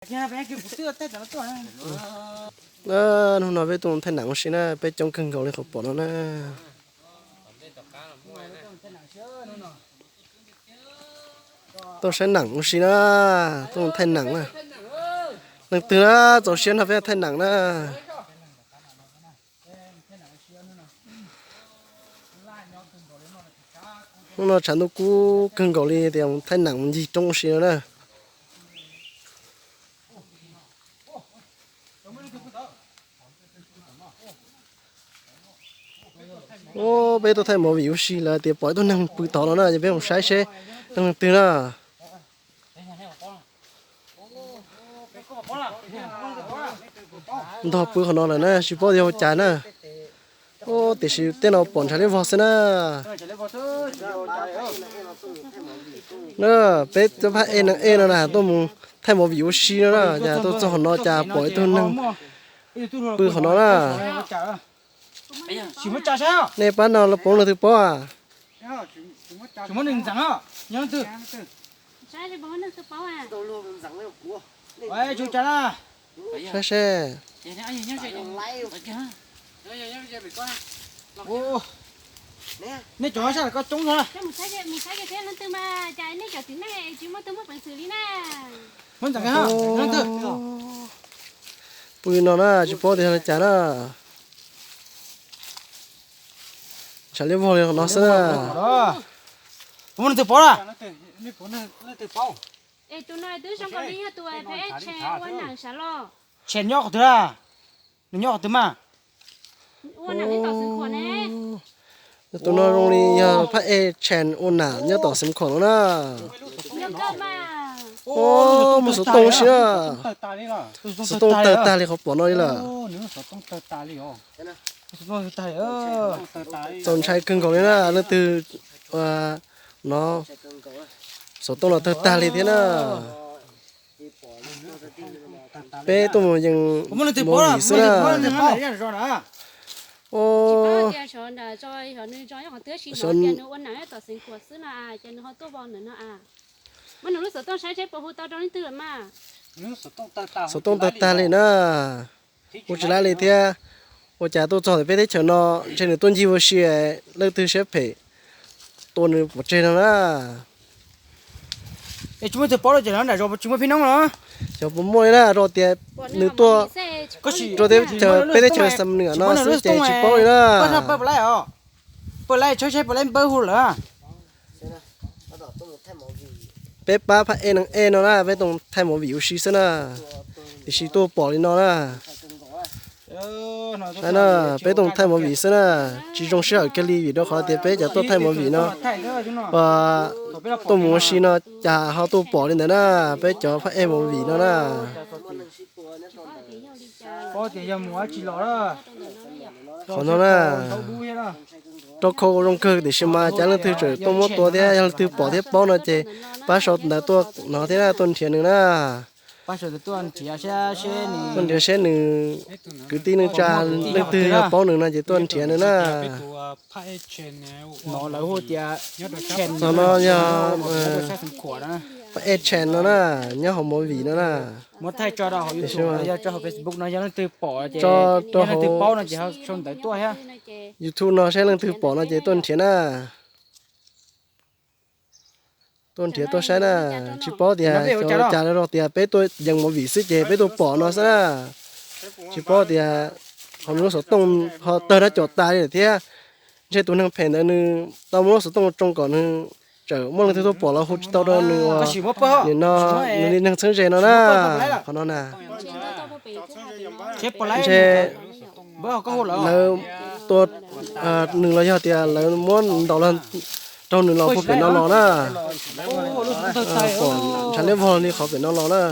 Hnub no peb tuaj thaij nam ua si na, peb coob kawg nkaus li qhov pom no na. Tuaj saib nam ua si na, tuaj thaij nam na. Leej twg na txaus siab no peb thaij nam na. Hnub no tshav ntuj kub kawg nkaus li tias thaij nam ncig roob ua si no na. Peb tuaj thaij movie ua si lawm tias pom ib tug neeg pw tod no na, ces peb mus saib seb neeg twg na. Ntog pw qhov no lawm na, tsis paub tias ua cas na. Tiam sis tej no pom ntshav liab vog xwb na. Na, peb cov phab ej neeg ej no na tuaj mus thaij movie ua si no na, cas tuaj txog qhov no cas pom ib tug neeg pw qhov no na. Nej pab no los pom leej twg paub a? Saib seb. Nej cov sab ko coob no. Pw no na, tsis paub tias cas na. Ntshav liab vog li no xwb na. Tus no twb zoo nkaus li yog tus phev tshem ua nam sav los. Tshem nyob qhov twg a? Nws nyob qhov twg mas? Ua nam nyob tom Xeev Khuam ne. Tus no zoo li yog phab ej tshem ua nam nyob tom Xeev Khuam no na. Muaj xov tooj si na. Xov tooj tawg tag li qhov pom no li lawm. Txaus ntshai kawg nkaus li na, leej twg no xov tooj los tawg tag li thiab na. Peb tuaj mus yees movie xwb na. Xov tooj tawg tag li na. Kuv tsis laib li thiab. Ua cas tuaj txog ntawm peb teb chaws no ntshe nws tuaj ncig ua si, leej twg siab phem tua nws pov tseg no na. Xyov puas muaj li na, rau tias nws tuaj rau peb teb chaws Xam Nuas no xwb ces tsis paub li na. Peb pab phab ej neeg ej no na, peb tuaj thaij movie ua si xwb na, tiam sis tuaj pom li no na. Saib na, peb tuaj thaij movie xwb na, tsis zoo sij hawm kiag li vim rau qhov tias peb cov tuaj thaij movie no tuaj mus ua si no cas ho tuaj pom li ntawd na, peb cov phab ej movie no na. Qhov no na, rau khau zoo kawg tiam sis mas cas leej twg tseem tuaj muab tua thiab, yog leej twg pom thiab paub no ces pab sau ntawv tuaj no thiab tuaj nrhiav nws na. Tuaj nrhiav seb nws kwv tij neej tsa leej twg yog paub nws no ces tuaj nrhiav nws na. Qhov no yog phab ej tshem no na, nyob hauv movie no na. Tso rau hauv YouTube no saib leej twg pom no ces tuaj nrhiav na. Tuaj nrhiav tuaj saib na, tsis paub tias xyov ua cas rau tias peb tuaj yees movie xwb ces peb tuaj pom no xwb na. Tsis paub tias qhov nws lub xov tooj ho tawg dab cov tas li lawm thiab. Ntshe tus neeg phem ntawd nws tau muab lub xov tooj tsoo kom nws tseem muaj leej twg tuaj pom los hu tsis tau rau nws uas nim no nws li neeg txheeb ze no na. Qhov no na, ntshe lawv tua nws los yog tias lawv muab ntaus los raug nws los puag pem no los na. Pom ntshav liab vog li qhov pem no los na.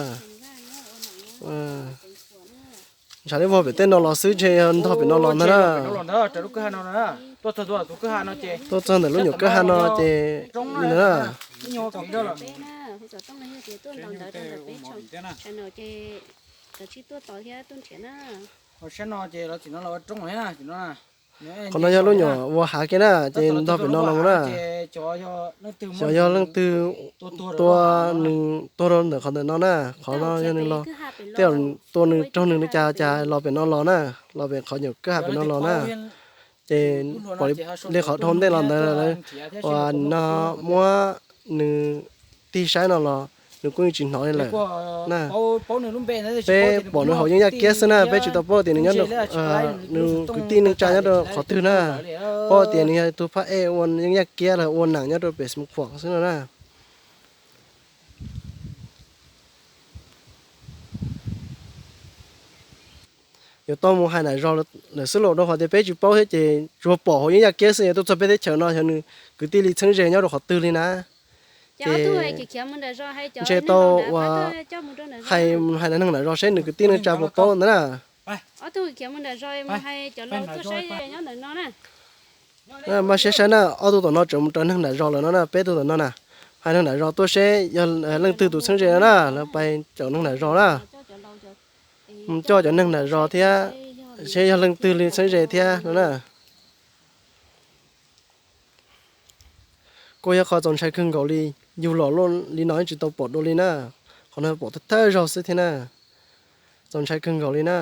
Ntshav liab vog pem tej no los xwb ntshe yog ntog pem no los ntag na. Tuaj txog ntawm lub nyuam kwj ha no ces li ntawd na. Qhov no yog lub nyuam ua hav kiag na, ces ntog pem no los na. Xyov yog leej twg tua nws tuag rau ntawm qhov ntawm no na, qhov no yog nws los, tej zaum tua nws raug nws li cas cas los pem no los na, los pem qhov nyuam kwj ha pem no los na. Ces pom li qhov dhau ntej los ntawd lawv uas no muab nws tig saib no los nws kuj yeej tsis hnov li lawm na. Peb pom nws hauv yeeb yaj kiab xwb na, peb tsis tau paub tias nws nyob, nws kwv tij neej tsa nyob rau qhov twg na. Paub tias nws yog tus phab ej ua yeeb yaj kiab los ua nam nyob rau pem Xeev Khuam xwb no na. Yuav tau mus hais nam zog lawm xwb los, rau qhov tias peb tsis paub thiab ces tsuas pom hauv yeeb yaj kiab xwb, yog tuaj txog peb teb chaws no xyov nws kwv tij li txheeb ze nyob rau qhov twg li na. Ces ntshe tau uas hais, hais neeg nam zog seb nws kwv tij neej tsa puas paub ntawd na. Mas saib saib na, ob tug tom no tseem mus raws neeg nam zog lawm no na, peb tug tom no na. Hais neeg nam zog tuaj seb yog leej twg tus txheeb ze no na, lawv pais caum neeg nam zog na. Mus coj cov neeg nam zog thiab, seb yog leej twg li txheeb ze thiab no na. Kuj yog qhov txaus ntshai kawg nkaus li, yug los li no tsis tau pom dua li na. Qhov no pom thawj thawj zaug xwb thiab na. Txaus ntshai kawg nkaus li na.